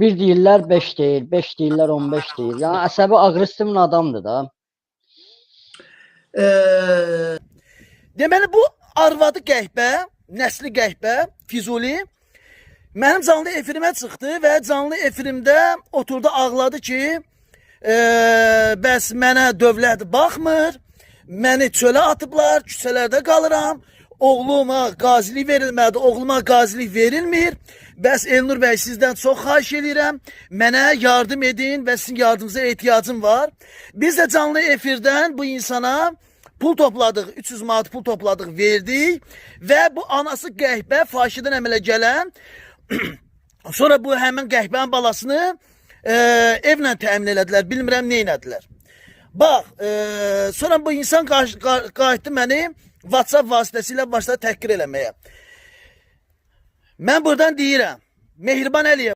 Bir deyirlər 5 deyil, 5 deyirlər 15 deyil. Yəni əsəbi aqressiv adamdır da. Deməli bu arvadı qəhbə, nəsli qəhbə, Füzuli mənim canlı efirimə çıxdı və canlı efirimdə oturdu ağladı ki, bəs mənə dövlət baxmır, məni çölə atıblar, küçələrdə qalıram, oğluma qazilik verilmədi, oğluma qazilik verilmir. Bəs Elnur bəy sizdən çox xahiş eləyirəm, mənə yardım edin və sizin yardımınıza ehtiyacım var. Biz də canlı efirdən bu insana pul topladıq, 300 manat pul topladıq, verdik və bu anası qəhbə fahişədən əmələ gələn sonra bu həmin qəhbənin balasını evlə təmin elədilər, bilmirəm nə elədilər. Bax, sonra bu insan qayıtdı məni WhatsApp vasitəsilə başladı təhqir eləməyə. Mən buradan deyirəm, Mehriban Əliyev.